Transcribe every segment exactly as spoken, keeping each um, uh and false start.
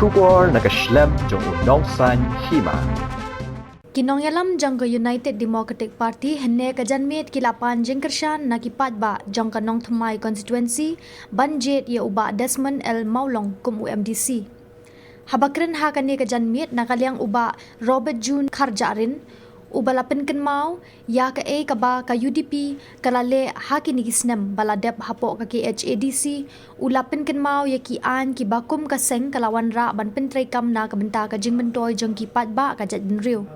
Khubor na ka shlem jong u Nongsaiñ Hima. Ki nongïalam jong ka United Democratic Party hynne ka janmiet ki la pan jingkyrshan na ki paidbah jong ka Nongthymmai constituency ban jied ïa u Bah Desmond L Mawlong kum u M D C. Haba kren ha kane ka janmiet na ka liang u Bah Robert June Kharjahrin, uba la pynkynmaw ïa kaei kaba ka U D P ka la leh ha kine ki snem ba la dep hapoh ka K H A D C, u la pynkynmaw ïa ki aiñ kiba kum ka seng ka la wanrah ban pyntreikam na ka bynta ka jingmyntoi jong ki paidbah ka jaitbynriew.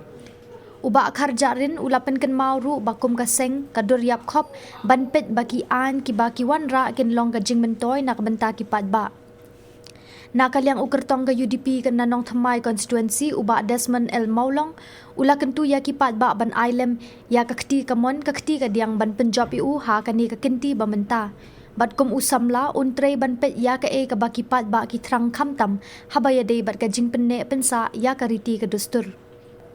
U Bah Kharjahrin u la pynkynmaw ruh ba kum ka seng ka dur ïap khop ban peit ba ki aiñ kiba ki wanrah kin long ka jingmyntoi na ka bynta ki paidbah. Na ka liang u kyrtong ka U D P ka na Nongthymmai constituency u Bah Desmond L Mawlong, u la kyntu ïa ki paidbah ban ai lem ïa ka kti kamon ka kti kadiang ban pynjop ïa u ha kane ka kynti ba mynta. Bad kum u samla un trei ban peit ïa kaei kaba ki paidbah ki thrang khamtam haba ïadei bad ka jingpynneh pynsah ïa ka riti ka dustur.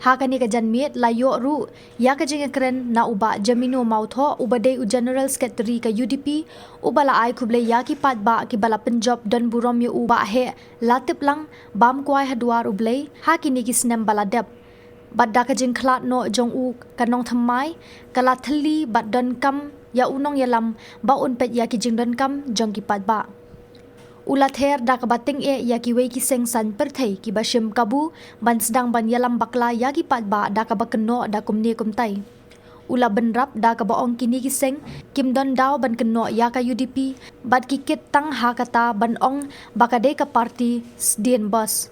Ha kane ka janmiet la ïoh ruh ïa ka jingïakren na u Bah Jamino Mawthoh uba dei u General Secretary ka U D P, uba la ai khublei ïa ki paidbah kiba la pynjop don burom ïa u Bah heh la tip lang bam kwai ha dwar U Blei ha kine ki snem ba la dep. Bad da ka jingkhlad noh jong u ka Nongthymmai ka la thylli bad donkam ïa u nongïalam ba un peit ïa ki jingdonkam jong ki paidbah. U la ther da kaba tyngeh ïa kiwei ki seng saiñ pyrthei kiba shim kabu ban sdang ban ïalam bakla ïa ki paidbah da kaba kynnoh da kumne kumtai. U la bynrap da kaba ong kine ki seng kim don daw ban kynnoh ïa ka U D P bad ki kit tang ha kata ban ong ba ka dei ka party sdien bos.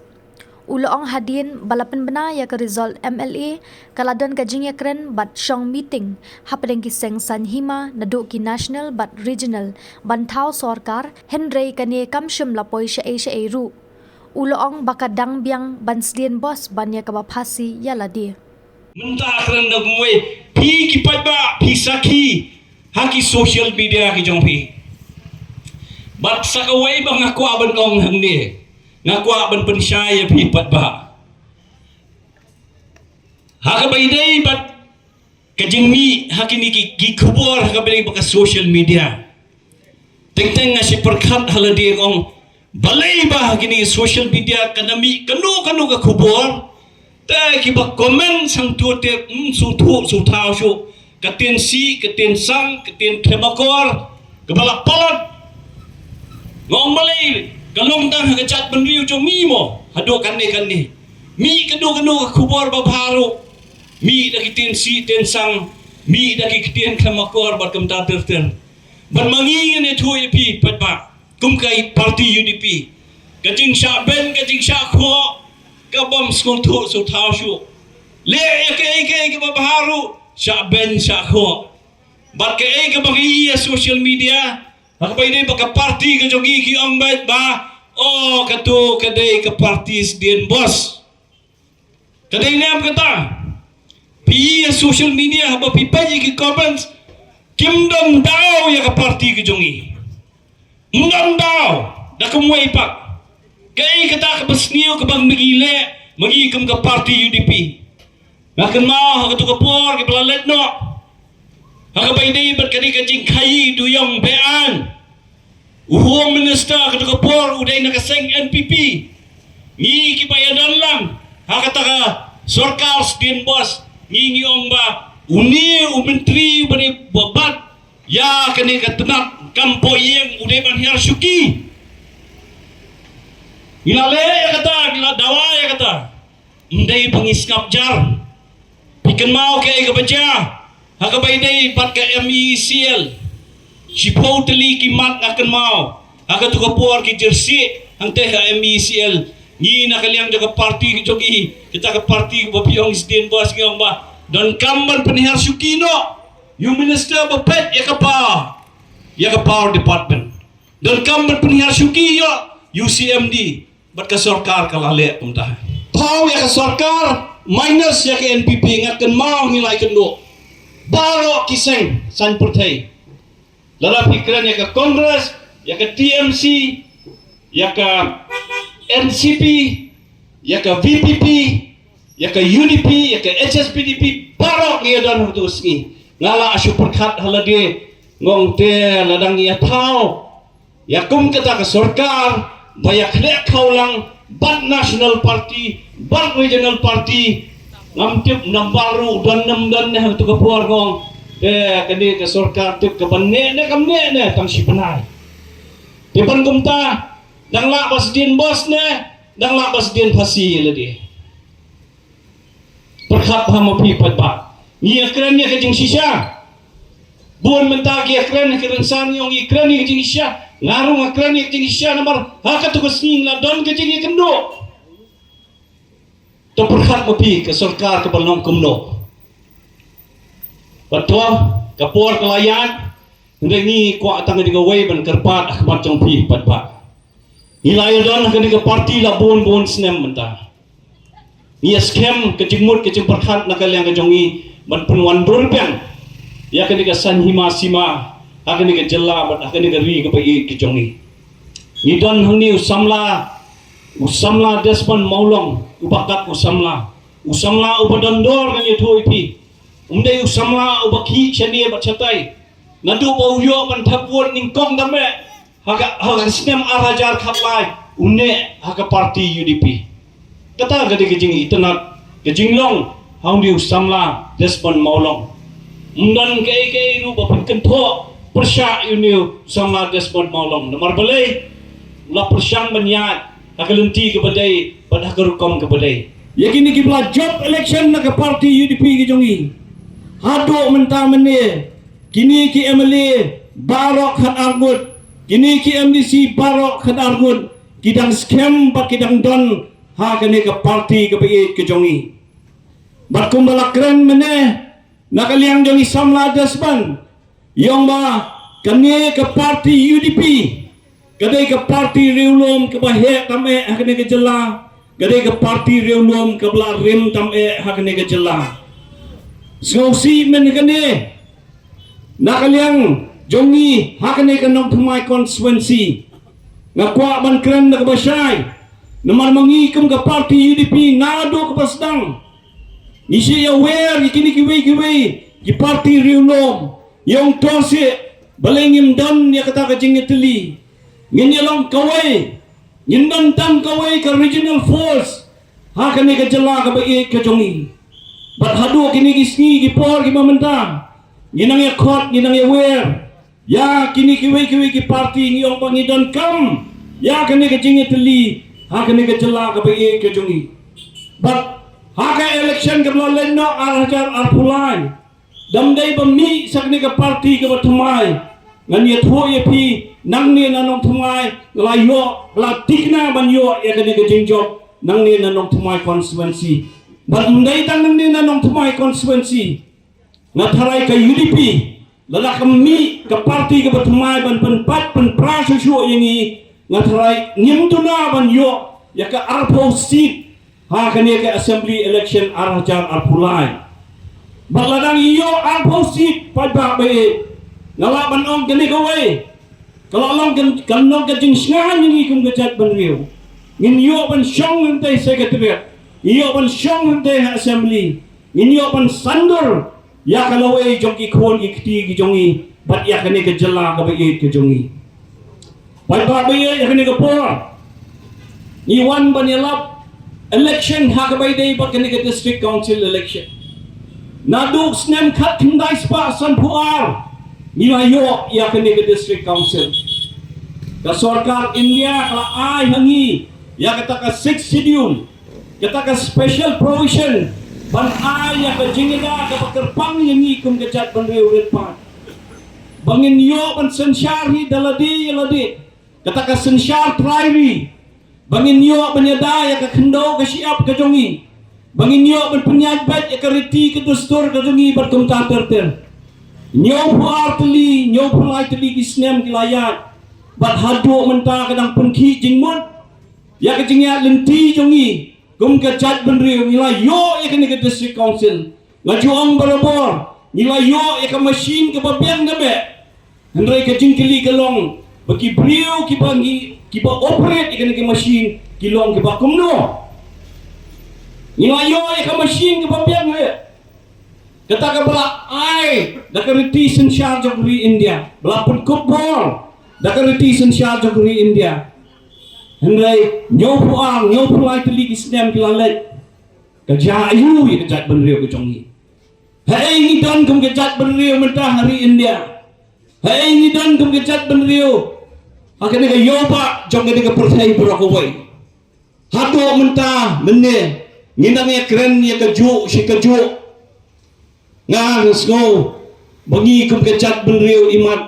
U la ong hadien ba la pynbna ïa ka result M L A ka la don ka jingïakren bad shong meeting hapdeng ki seng saiñ hima naduh ki national bad regional ban thaw sorkar, hynrei kane kam shym la poi shaei shaei ruh. U la ong ba ka dang biang ban sdien bos ban ïa kaba phasi ïa lade. Mynta kren da kumwei, phi ki paidbah phi sakhi ha ki social media ki jong phi. Bad sa kawei ba nga kwah ban ong hangne, nga kwah ban pynshai ïa phi paidbah. Ha kaba ïadei bad ka jingmih ha kine ki, ki khubor ha kaba ïadei bad ka social media. Teng teng nga shu pyrkhat ha lade, ong balei ba ha kine ki social media kan mih kano kano ka khubor. Te kiba comment sngewthuh te, hmm, sngewthuh sngewthaw shuh. Ka ktien sih, ka ktien sang, ka ktien khlem akor, kaba la palat. Nga ong balei, ka long tang ha ka jaitbynriew jong ngi mo, haduh kane kane. Mih kano kano ka khubor ba bha ruh, mih da ki ktien sih ktien sang, mih da ki ktien khlem akor bad kumta ter ter. Bad ma ngi ngan ïathuh ïa phi paidbah kum ka party U D P, ka jingshah beiñ ka jingshah khoh ka bym sngewthuh sngewthaw shuh. Leh ïa kaei kaei kaba bha ruh shah beiñ shah khoh. Bad kaei kaba ngi ïohi ha social media, ha kaba ïadei bad ka party ka jong ngi, ki ong beit ba, oh, kato ka dei ka party sdien bos. Ka dei ne em kata? Phi ïohi ha social media haba phi peit ïa ki comments, kim don daw ïa ka party ka jong ngi. Ym don daw da kumwei pat. Kaei kata kaba sniew kaba ngi leh ma ngi kum ka party U D P? Nga kynmaw ha kato ka por kaba la leit noh, ha kaba ïadei bad kane ka jingkhaii dujong be-aiñ, u Home Minister kato ka por u dei na ka seng N P P. Ngi kiba ïadon lang ha kata ka sorkar sdien bos, ngi ngi ong ba une u myntri uba dei ba bat ïa kane ka tnat kam poh ïing u dei ban hiar shuki. Ngi la leh ïa kata, ngi la dawa ïa kata. Ym dei ba ngi sngap jar. Phi kynmaw kaei kaba jia ha kaba ïadei bad ka M E E C L. Shiphew tylli ki mat nga kynmaw ha kato ka por ki jyrsieh hangtei ha M E E C L. Ngi na ka liang jong ka party jong ngi, kita ka party ba phi ong sdien bos, ngi ong ba donkam ban pynhiar shuki noh ïa u minister ba peit ïa ka power, ïa ka power department. Donkam ban pynhiar shuki ïa u C M D bad ka sorkar ka la leh kumta. Phaw ïa ka sorkar minus ïa ka N P P, nga kynmaw ngi la ïakynduh baroh ki seng saiñ pyrthei. Lada phi kren ïa ka Congress, ïa ka T M C, ïa ka N C P, ïa ka V P P, ïa ka U D P, ïa ka H S P D P, baroh ngi ïadon ha kato ka sngi. Nga la shu pyrkhat ha lade, nga ong te lada ngi ïathaw ïa kum kata ka sorkar, ba ïa khleh khawlang bad National Party bad Regional Party. Ngam tip nambar ruh don nam don ne ha tu ka por ngong. Te kane ka sorkar tip ka ban ne ne kam ne ne tang shi bnai. Te ban kumta dang lah ba sdien bos ne dang lah ba sdien phasi lade. Pyrkhat bha ma phi paidbah. Ngi ïa kren ïa ka jingshisha. Bun mynta ki ïa kren ïa ka rynsan, ngi ong ngi kren ïa ka jingshisha. Nga ruh nga kren ïa ka jingshisha namar ha katu ka sngi nga don ka jingïakynduh. To pyrkhat ma phi ka sorkar ka ba long kumno. Bad to ka por ka la ïaid. Hynrei ngi kwah tang ïa kawei ban kyrpad ha khmat jong phi paidbah. Ngi la ïa don ha kane ka party la bun bun snem mynta. Ngi ïa skhem ka jingmut ka jingpyrkhat na ka liang ka jong ngi ban pynwandur biang ïa kane ka saiñ hima sima ha kane ka jylla bad ha kane ka ri kaba ïeit ka jong ngi. Ngi don hangne u samla, u samla Desmond Mawlong, uba kat u samla. U samla uba don dor ngan ïathuh ïa phi. Um dei u samla uba khih shane bad shatai. Naduh ba u ïoh ban thep vote nyngkong tam eh ha ka, ha ka snem ar hajar khatlai, u neh ha ka party U D P. Kata ka dei ka jingitynnad ka jinglong ha une u samla Desmond Mawlong. Ym don kaei kaei ruh ba pynkynthoh pyrshah ïa une u samla Desmond Mawlong. Namar balei? U la pyrshang ban ïaid ha ka lynti kaba dei bad ha ka rukom kaba dei. Ïa kine kiba la jop election na ka party U D P ka jong ngi, haduh mynta mynne, kine ki M L A baroh khatar ngut, kine ki M D C baroh khatar ngut, ki dang skhem bad ki dang don ha kane ka party kaba ïeit ka jong ngi. Bad kumba la kren mynne na ka liang jong i samla Desmond, ïa ong ba kane ka party U D P ka dei ka party riewlum kaba heh tam eh ha kane ka jylla, ka dei ka party riewlum kaba la rim tam eh ha kane ka jylla. Sngewsih mynne kane na ka liang jong ngi ha kane ka Nongthymmai constituency. Nga kwah ban kren da kaba shai namar ma ngi kum ka party U D P naduh kaba sdang ngi shu ïa wer ïa kine kiwei kiwei ki party riewlum. Ïa ong to seh balei ngim don ïa kata ka jingïatylli. Ngin ïa long kawei, ngin don tang kawei ka regional force ha kane ka jylla kaba ïeit ka jong ngi. Bad haduh kine ki sngi ki por kiba mynta ngi nang ïa khot ngi nang ïa wer ïa kine kiwei kiwei ki party, ngi ong ba ngi donkam ïa kane ka jingïatylli ha kane ka jylla kaba ïeit ka jong ngi. Bad ha ka election kaba la leit noh ar hajar arphew lai, dam dei ba mih sa kane ka party kaba thymmai. Ngan ïathuh ïa phi, nangne na Nongthymmai nga la ïoh, la thikna ban ïoh ïa kane ka jingjop nangne na Nongthymmai constituency. Bad ym dei tang nangne na Nongthymmai constituency. Nga tharai ka U D P lada ka mih ka party kaba thymmai ban pynpait pynpra shuh shuh ïa ngi, nga tharai ngim duna ban ïoh ïa ka arphew seat ha kane ka assembly election ar hajar arphew lai. Bad lada ngi ïoh arphew seat paidbah ba ïeit, nga lah ban ong kane kawei ka la long kan, kan long ka jingshngaiñ ïa ngi kum ka jaitbynriew. Ngin ïoh ban shong hangtei secretariat, ngin ïoh ban shong hangtei ha assembly, ngin ïoh ban sandur ïa ka lawei jong ki khun ki kti ki jong ngi bad ïa kane ka jylla kaba ïeit ka jong ngi. Paidbah ba ïeit, ïa kane ka por ngi wan ban ïalap election ha kaba ïadei bad kane ka district council election. Naduh snem khatkhyndai spah sanphew ar ngi la ïoh ïa kane ka district council. Ka sorkar India ka la ai ha ngi ïa kata ka sixth schedule, kata ka special provision ban ai ïa ka jingïada kaba kyrpang ïa ngi kum ka jaitbynriew rit paid. Ba ngin ïoh ban synshar hi da lade ïa lade, kata ka synshar trai ri. Ba ngin ïoh ban ïada ïa ka khyndew ka shyiap ka jong ngi. Ba ngin ïoh ban pynïaid beit ïa ka riti ka dustur ka jong ngi bad kumta ter ter. Hynñiewphew ar tylli, hynñiewphew lai tylli ki snem ki la ïaid bad haduh mynta ka dang pynkhih jingmut ïa ka jingïaid lynti jong ngi kum ka jaitbynriew. Ngi la ïoh ïa kane ka district council. Nga ju ong barabor, ngi la ïoh ïa ka machine kaba biang ka beh. Hynrei ka jingkylli ka long ba ki briew kiba ngi, kiba operate ïa kane ka machine ki long kiba kumno. Ngi la ïoh ïa ka machine kaba biang eh. Kata kaba la ai da ka riti synshar jong ka ri India, ba la pynkup bor da ka riti synshar jong ka ri India. Hynrei hynñiewphew ar, hynñiewphew lai tylli ki snem ki la leit, ka jia aiu ïa ka jaitbynriew ka jong ngi? Haei ngi don kum ka jaitbynriew mynta ha ri India? Haei ngi don kum ka jaitbynriew ha kane ka ïewbah jong kane ka pyrthei baroh kawei? Haduh mynta mynne ngin nang ïakren ïa kajuh shi kajuh. Nga nga sngew ba ngi kum ka jaitbynriew imat,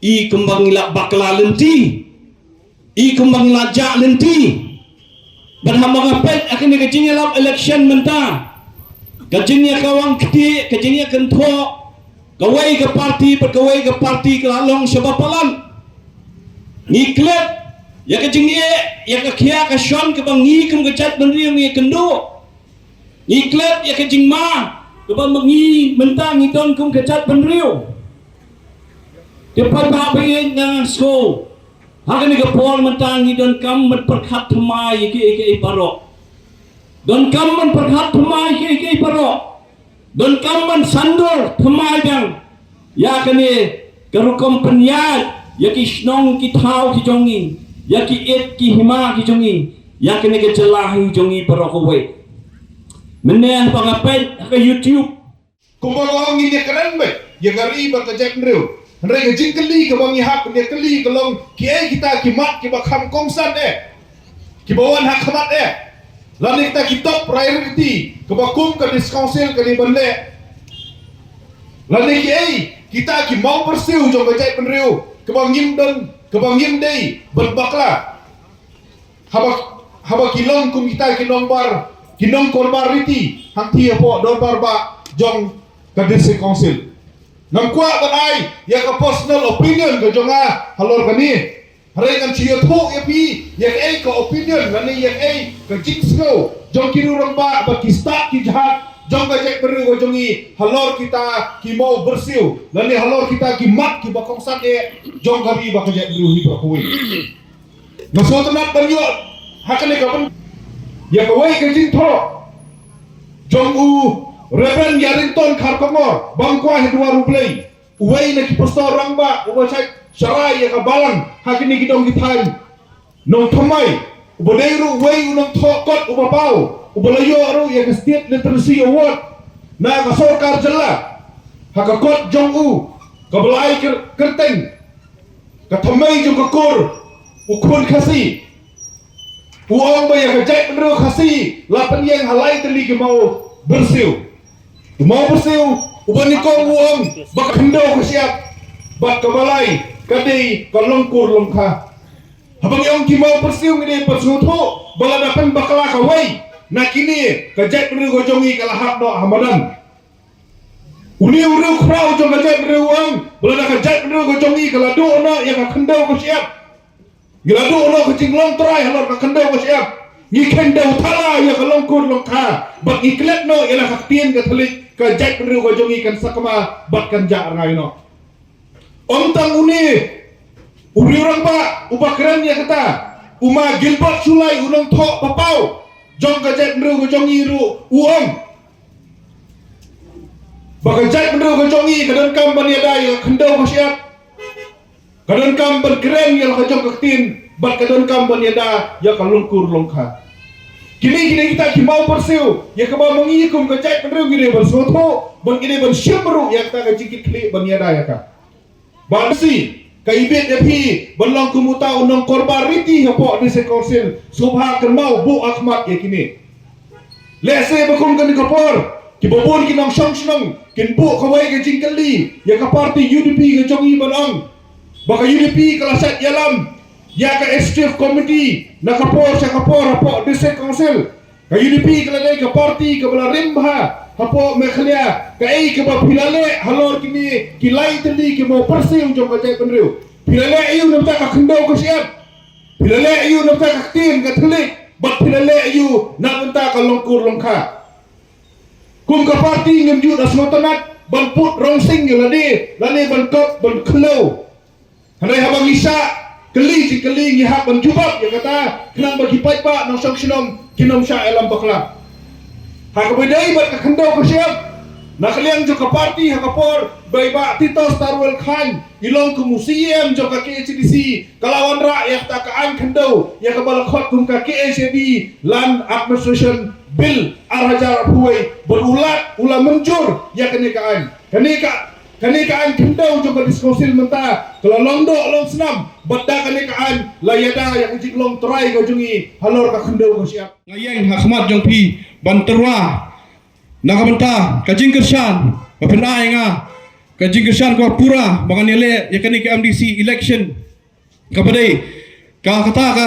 i kumba ngi la bakla lynti, i kumba ngi la jah lynti. Bad haba nga peit ha kane ka jingïalap election mynta, ka jingïakawang ktieh, ka jingïakynthoh kawei ka parti bad kawei ka parti ka la long shaba palat. Ngi klet ïa ka jingeh, ïa ka khiah ka shon kaba ngi kum ka jaitbynriew ngi ïakynduh. Ngi klet ïa ka jingma kaba ma ngi mynta ngi don kum ka jaitbynriew. Te paidbah ba ïeit, nga sngew ha kane ka por mynta ngi donkam ban pyrkhat thymmai ïa kiei kiei baroh. Donkam ban pyrkhat thymmai ïa kiei kiei baroh. Donkam ban sandor thymmai biang ïa kane ka rukom pynïaid ïa ki shnong ki thaw ki jong ngi, ïa ki it ki hima ki jong ngi, ïa kane ka jylla hi jong ngi baroh kawei. Mynne ba nga peit ha ka YouTube, kumba nga ong, ngin ïakren beit ïa ka ri bad ka jaitbynriew. Hynrei ka jingkylli kaba ngi hap ban ïakylli ka long, kiei kita ki mat kiba kham kongsan eh, kiba wan ha khmat eh? Lane kita ki top priority kaba kum ka District Council ka dei ban leh? Lane kiei kita ki mawbyrsiew jong ka jaitbynriew kaba ngim don, kaba ngim dei ban bakla? Haba, haba ki long kum kita ki nongbar, ki nongkorbar riti hangtei hapoh dorbar bah jong ka District Council. Ngam kwah ban ai ïa ka personal opinion ka jong nga halor kane. Hynrei ngan shu ïathuh ïa phi ïa kaei ka opinion lane ïa kaei ka jingsngew jong ki rangbah bad ki stad ki jhat jong ka jaitbynriew ka jong ngi halor kita ki mawbyrsiew lane halor kita ki mat kiba kongsan eh jong ka ri bad ka jaitbynriew hi baroh kawei. Nga sngewtynnat ban ïoh ha kane ka bynta ïa kawei ka jingthoh jong u Reverend Yarington Kharkongor, bam kwai ha duwar U Blei, uwei na ki pastor rangbah uba shait sharai ïa ka balang ha kine ki dong ki thaiñ nongthymmai, uba dei ruh uwei u nongthoh kot uba paw, uba la ïoh ruh ïa ka State Literacy Award na ka sorkar jylla ha ka kot jong u kaba la ai kyr-, kyrteng Ka Thymmai jong ka Kur, u Khun Khasi, u ong ba ïa ka jaitbynriew Khasi la pynïeng ha lai tylli ki mawbyrsiew. U mawbyrsiew uba nyngkong u ong ba ka khyndew ka shyiap, bad kaba lai ka dei ka longkur longkha. Haba ngi ong ki mawbyrsiew ngi dei ban sngewthuh ba lada pynbakla kawei na kine, ka jaitbynriew ka jong ngi ka la hap noh ha madan. Une u riewkhraw jong ka jaitbynriew u ong ba lada ka jaitbynriew ka jong ngi ka la duh noh ïa ka khyndew ka shyiap, ngi la duh noh ka jinglong trai halor ka khyndew ka shyiap, ngi khyndew thala ïa ka longkur longkha bad ngi klet noh ïa la ka ktien ka thylliej, ka jaitbynriew ka jong ngi kan sakma bad kan jah rngai noh. Ym tang une u riewrangbah uba kren ïa kata, u Ma Gilbert Shullai u nongthoh papaw jong ka jaitbynriew ka jong ngi ruh u ong ba ka jaitbynriew ka jong ngi ka donkam ban ïada ïa ka khyndew ka shyiap, ka donkam ban kren ïa la ka jong ka ktien bad ka donkam ban ïada ïa ka longkur longkha. Kine kine kita ki mawbyrsiew ïa kaba ma ngi kum ka jaitbynriew ngi dei ban sngewthuh bad ngi dei ban shim ruh ïa kata ka jingkitkhlieh ban ïada ïa ka. Ba lehse ka ibit ïa phi ban long kum uta u nongkorbar riti hapoh District Council, sngewbha kynmaw buh ha khmat ïa kine. Lehse ba kum kane ka por kiba bun ki nongshong shnong kin buh kawei ka jingkylli ïa ka party U D P ka jong ngi ban ong ba ka U D P ka la shait ïalam ïa ka Executive Committee na ka por sha ka por hapoh District Council. Ka U D P ka la dei ka party kaba la rim bha hapoh Meghalaya. Kaei kaba phi la leh halor kine ki lai tylli ki mawbyrsiew jong ka jaitbynriew? Phi la leh aïu na bynta ka khyndew ka shyiap? Phi la leh aïu na bynta ka ktien ka thylliej? Bad phi la leh aïu na bynta ka longkur longkha? Kum ka party ngim ju da sngewtynnat ban put rongsing ïa lade lane ban kop ban khlaw. Hynrei haba ngi shah kylli jingkylli ngi hap ban jubab ïa kata, khnang ba ki paidbah nongshong shnong kin ym shah ïalam bakla. Ha kaba ïadei bad ka khyndew ka shyiap, na ka liang jong ka party ha ka por ba i Bah Titosstarwell Chyne I long kum u C E M jong ka K H A D C, ka la wanrah ïa kata ka aiñ khyndew ïa kaba la khot kum ka K H A D Land Administration Bill ar hajar arphew wei, bad u Lat u la mynjur ïa kane ka aiñ. Kane ka, kane ka aiñ khyndew jong ka District Council mynta ka la long doh long snam, bad da kane ka aiñ la ïada ïa ka jinglong trai ka jong ngi halor ka khyndew ka shyiap. Nga ïeng ha khmat jong phi ban tyrwa na ka bynta ka jingkyrshan ba phin ai nga ka jingkyrshan kaba pura ba ngan ïaleh ïa kane ka M D C election, kaba dei ka, kata ka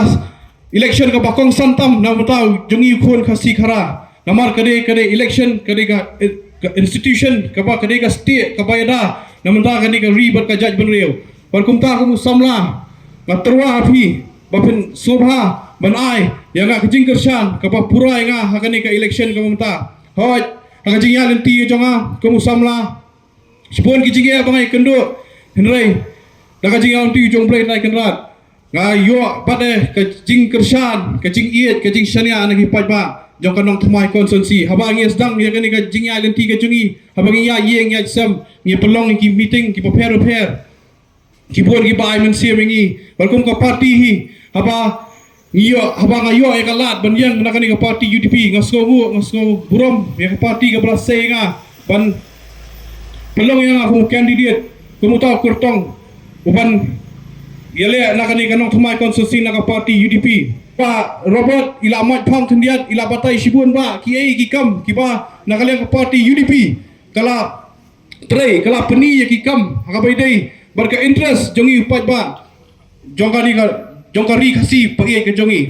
election kaba kongsan tam na ka bynta jong ngi u khun Khasi Khara. Namar ka dei, ka dei election, ka dei ka, ka institution kaba, ka dei ka stieh kaba ïada na ka bynta kane ka ri bad ka jaitbynriew. Bad kumta kum u samla nga tyrwa ha phi ba phin sngewbha ban ai ïa nga ka jingkyrshan kaba pura ïa nga ha kane ka election kaba mynta. Hooid, ha ka jingïaid lynti ka jong nga kum u samla, shibun ki jingeh ba nga ïakynduh, hynrei da ka jingïaid lynti jong U Blei Trai Kynrad nga ïoh pat eh ka jingkyrshan, ka jingïeit, ka jingshaniah na ki paidbah jong ka Nongthymmai constituency. Haba ngi sdang ïa kane ka jingïaid lynti ka jong ngi, haba ngi ïaid ïing ïaid sem, ngi pynlong ïa ki meeting kiba pher bapher, ki bun kiba ai mynsiem ïa ngi. Bad kum ka party hi, haba ngi ïoh, haba nga ïoh ïa ka lad ban ïeng na kane ka party U D P, nga sngewnguh, nga sngew burom ïa ka party kaba la sei ïa nga ban pynlong ïa nga kum u candidate, kum uta u kyrtong uban ïaleh na kane ka Nongthymmai constituency na ka party U D P. Bah Robert i la mad phang khyndiat, i la batai shibun bah kiei ki kam kiba na ka liang ka party U D P ka la trei, ka la pyni ïa ki kam ha kaba ïadei bad ka interest jong ngi u paidbah jong kane ka, jong ka ri Khasi ba ïeit ka jong ngi.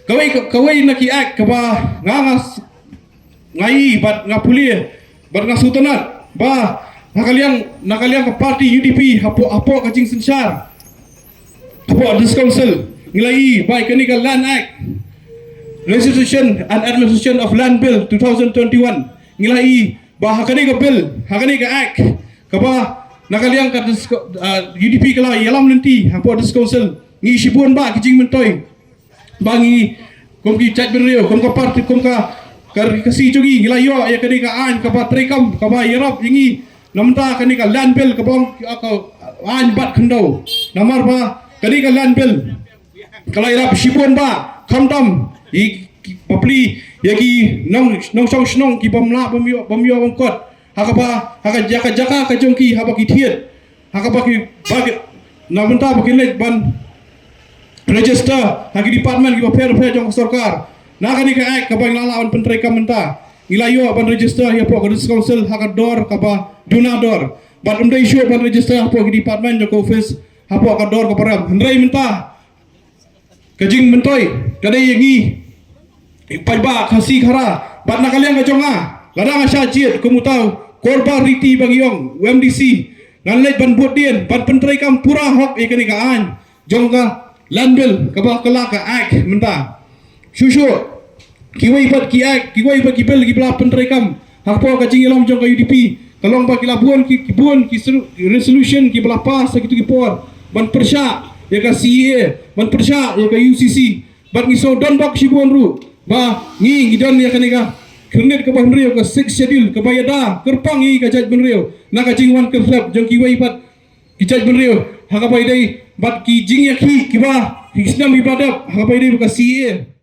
Kawei, kawei na ki act kaba nga, nga s-, nga ïohi bad nga pule bad nga sngewtynnat ba na ka liang, na ka liang ka party U D P hapoh, hapoh ka jingsynshar hapoh District Council ngi la ïohi ba ïa kane ka Land Act, Registration and Administration of Land Bill two thousand twenty-one, ngi la ïohi ba ha kane ka bill, ha kane ka act kaba na ka liang ka District, ah, U D P ka la ïalam lynti hapoh District Council, ngi shibun bah ki jingmyntoi ba ngi kum ki jaitbynriew, kum ka party, kum ka, ka ri Khasi jong ngi, ngi la ïoh ïa kane ka aiñ kaba treikam, kaba ïarap ïa ngi na bynta kane ka Land Bill, kaba ong ka aiñ bat khyndew. Namar ba kane ka Land Bill ka la ïarap shibun bah, khamtam ïa ki bapli, ïa ki nong, nongshong shnong ki bym lah bym ïoh, bym ïoh bym kot ha kaba, ha ka jaka jaka ka jong ki haba ki thied, ha kaba ki, ba ki, na bynta ba ki leit ban register ha ki department kiba pher pher jong ka sorkar. Na kane ka act kaba ngi la lah ban pyntreikam mynta, ngi la ïoh ban register hapoh ka District Council ha ka dor kaba duna dor, bad ym dei shuh ban register hapoh ki department jong ka office hapoh ka dor kaba rem. Hynrei mynta ka jingmyntoi ka dei ïa ngi, i paidbah Khasi Khara. Bad na ka liang ka jong nga, lada nga shah jied kum uta u Korbar Riti ba ngi ong, u M D C, ngan leit ban bud dien ban pyntreikam pura hok ïa kane ka aiñ jong ka Land Bill kaba kylla ka act mynta. Shuh shuh kiwei pat ki act, kiwei pat ki bill kiba la pyntreikam hapoh ka jingïalam jong ka U D P ka long ba ki la bun ki, ki bun ki solu-, resolution kiba la pass ha kito ki por ban pyrshah ïa ka C A A, ban pyrshah ïa ka U C C. Bad ngi shu don bok shibun ruh ba ngi, ngi don ïa kane ka khyrnit kaba hynriew, ka Sixth Schedule, kaba ïada kyrpang ïa ka jaitbynriew na ka jingwan kyrlep jong kiwei pat ki jaitbynriew ha kaba ïadei bad ki jingïakhih kiba, ki snem kiba la dep ha kaba ïadei bad ka C A A.